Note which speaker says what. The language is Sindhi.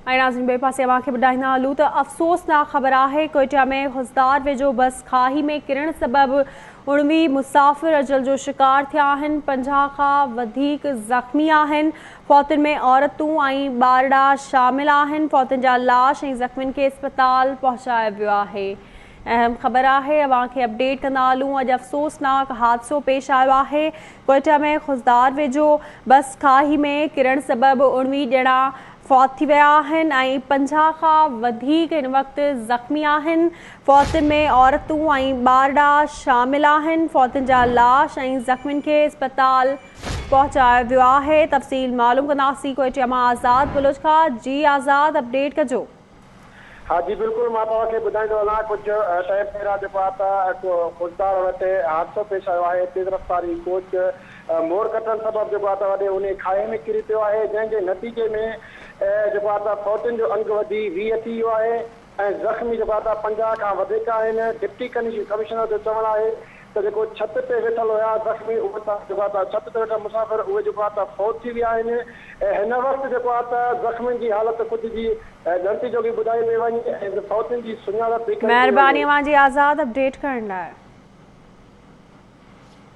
Speaker 1: ۽ ناظرين ٻئي پاسي اوهان کي ٻڌائيندا هلون ته افسوسناڪ خبر آهي ڪوئيٽا ۾ خضدار ويجهو بس کاهي ۾ ڪرڻ سبب 19 مسافر اجل جو شڪار ٿيا آهن 50 کان وڌيڪ زخمي آهن فوتين ۾ عورتون ۽ ٻارڙا شامل آهن فوتين جا لاش ۽ زخمين کي اسپتال پهچايو ويو آهي اهم خبر آهي اوهان کي اپڊيٽ ڪندا هلون اڄ افسوسناڪ حادثو پيش آيو آهي ڪوئيٽا ۾ خضدار ويجهو بس کاهي ۾ ڪرڻ سبب 19 ڄڻا فوت ٿي ويا آهن ۽ 50 کان وڌيڪ هن وقت زخمي آهن، فوتين ۾ عورتون ۽ ٻارڙا شامل آهن، فوتين جا لاش ۽ زخمين کي اسپتال پهچايو ويو آهي، تفصيل معلوم ڪنداسين ڪوئيٽيا مان آزاد بلوچ کان، جي آزاد اپڊيٽ ڪجو.
Speaker 2: ها جي بلڪل مان توهان کي ٻڌائيندو هلان ڪجهه ٽائيم پهريان جيڪو آهي ته خضدار وٽ حادثو پيش آيو آهي تيز رفتار هي ڪوچ موڙ ڪٽڻ سبب جيڪو آهي ته وڏي اونهي کاهي ۾ ڪري پيو آهي جنهن جي نتيجي ۾ جيڪو آهي ته فوتين جو انگ وڌي 20 ٿي ويو آهي ۽ زخمي جيڪو آهي ته 50 کان وڌيڪ آهن ڊپٽي ڪمشنر جو چوڻ آهي ته جيڪو ڇت تي ويٺل هيا زخمي اهي ته جيڪو آهي ته ڇت تي ويٺل مسافر اهي جيڪو آهي ته فوت ٿي ويا آهن ۽ هن وقت جيڪو آهي ته زخمين جي حالت ڪجهه جي ڳڻتي جوڳي ٻڌائي پئي وڃي ۽ فوتين جي سڃاڻپ به ڪئي پئي
Speaker 1: مهرباني
Speaker 2: وڃي.
Speaker 1: اوهان جي آزاد اپڊيٽ ڪرڻ لاء.